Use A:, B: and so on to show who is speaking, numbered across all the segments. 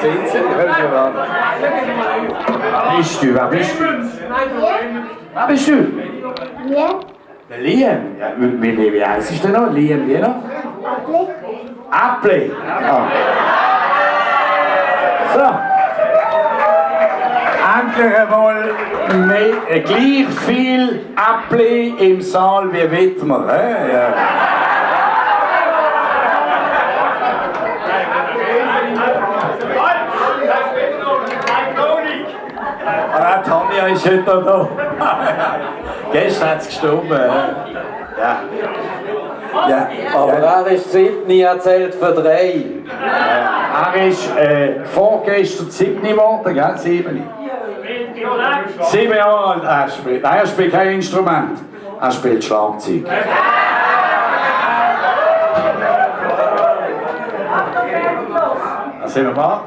A: sind Sie? Hören Sie mal an.
B: Wer bist du? Wer bist du? Wer bist du?
C: Ja,
B: Der Liam. Ja, wie heisst du denn noch? Liam, wie noch? Appli. Ah. So. Endlich einmal gleich viel Appli im Saal wie Wittmer. Ja. Ah, Tanja ist heute noch da. Gestern hat es gestorben. Ja. Ja.
A: Aber er ist 7, erzählt für 3.
B: Er ist vorgestern 7 geworden, gell? 7. 7 Jahre alt. Er spielt kein Instrument. Er spielt Schlagzeug. Sind wir mal?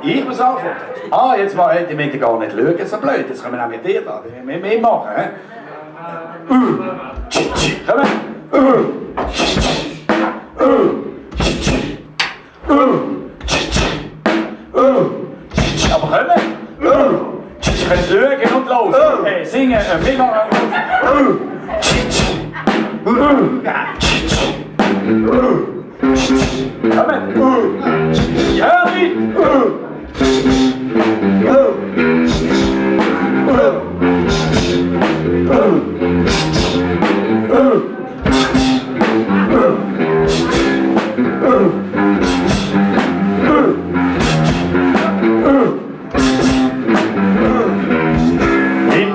B: Ich muss anfangen. Ah, jetzt mal, die müssen gar nicht schauen, so blöd. Jetzt können wir auch mit dir da. Wir müssen mitmachen. Komm aber kommen. Ich kann schauen und los. Singen, mitmachen. Kommen! Ja, in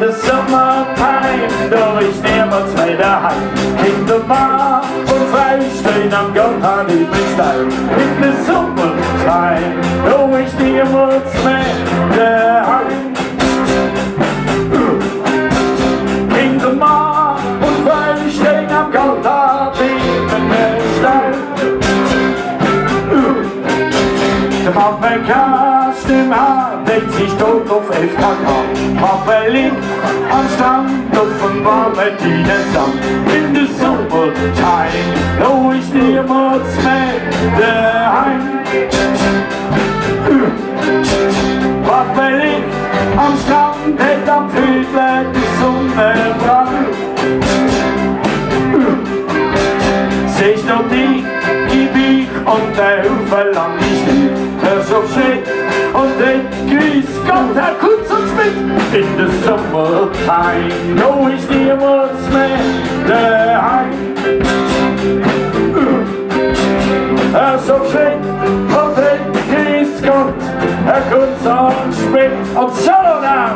B: the summertime, da ist niemand mehr daheim. Kinder, Mann und Frau stehen am Garten in den Stein. In the summertime, da ist niemand mehr daheim. Kinder, Mann und Frau stehen am Garten in den Stein. Der Papa kannst im Haar, denkt sich tot auf FKK. Papa liegt am Strand auf dem warmen Dienensand. In der Summertime, da ist niemand mehr daheim. Papa liegt am Strand, hat am Viertel die Sonne brennt. Siehst du dich, gib ich und der Haufen lang ist nicht. Hör so Schritt und dann grüß Gott, Herr Kutz und Schmidt. In der Summertime, da ist niemand mehr daheim. Hör so Schritt und dann grüß Gott, Herr Kutz und Schmidt. Und Solo now!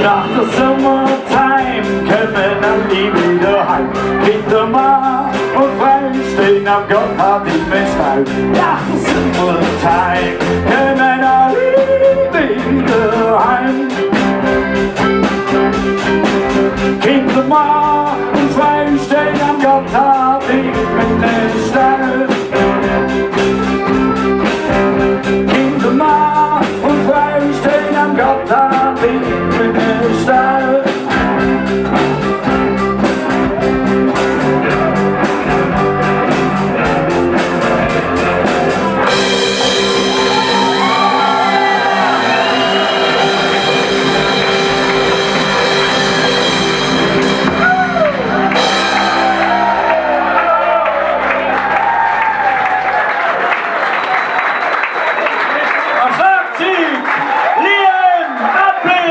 B: Nach der Summertime kommen dann die wieder heim. Kinder, Mann und Frau stehen am Gotthard im Stall. Nach der Summertime kommen alle wieder heim. Kinder, Mann und Frau stehen am Gotthard im Stall. Kinder, Mann und Frau stehen am Gotthard im Stall. Was sagt sie? Liam Appli!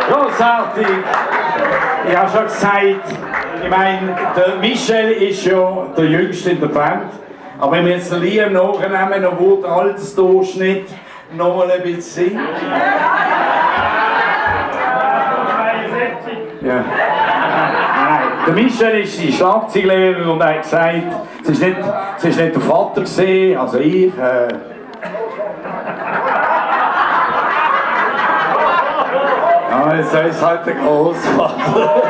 B: Großartig! Ich habe schon gesagt, Ich meine, der Michel ist ja der Jüngste in der Band. Aber wenn wir jetzt den Liam nachnehmen, dann wird der Altersdurchschnitt noch mal ein bisschen sinken. Ja. Nein, der Michel ist die Schlagzeuglehrer und er hat gesagt, es ist nicht der Vater gesehen, also ich. Ja, jetzt ist halt der Großvater.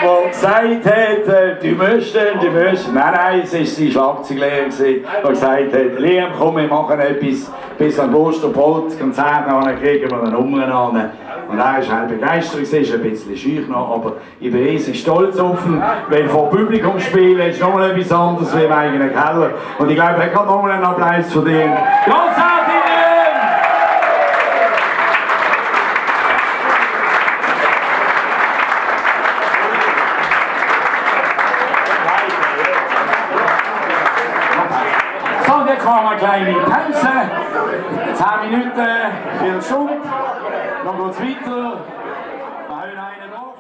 B: wo gesagt hat, die müssen. Nein, es war sein Schlagzeuglehrer, der gesagt hat, Liam, komm, wir machen etwas bis an Osterbrot-Konzert, dann kriegen wir eine Nummer an. Und er war halt begeistert, ist ein bisschen schüch noch, aber ich bin riesig stolz auf ihn, weil vor Publikum spielen ist noch mal etwas anderes wie im eigenen Keller. Und ich glaube, er kann noch mal einen Applaus verdient. Großartig! So, jetzt machen wir eine kleine Pause. 10 Minuten, 4 Stunden. Dann geht es weiter. Wir hauen einen drauf.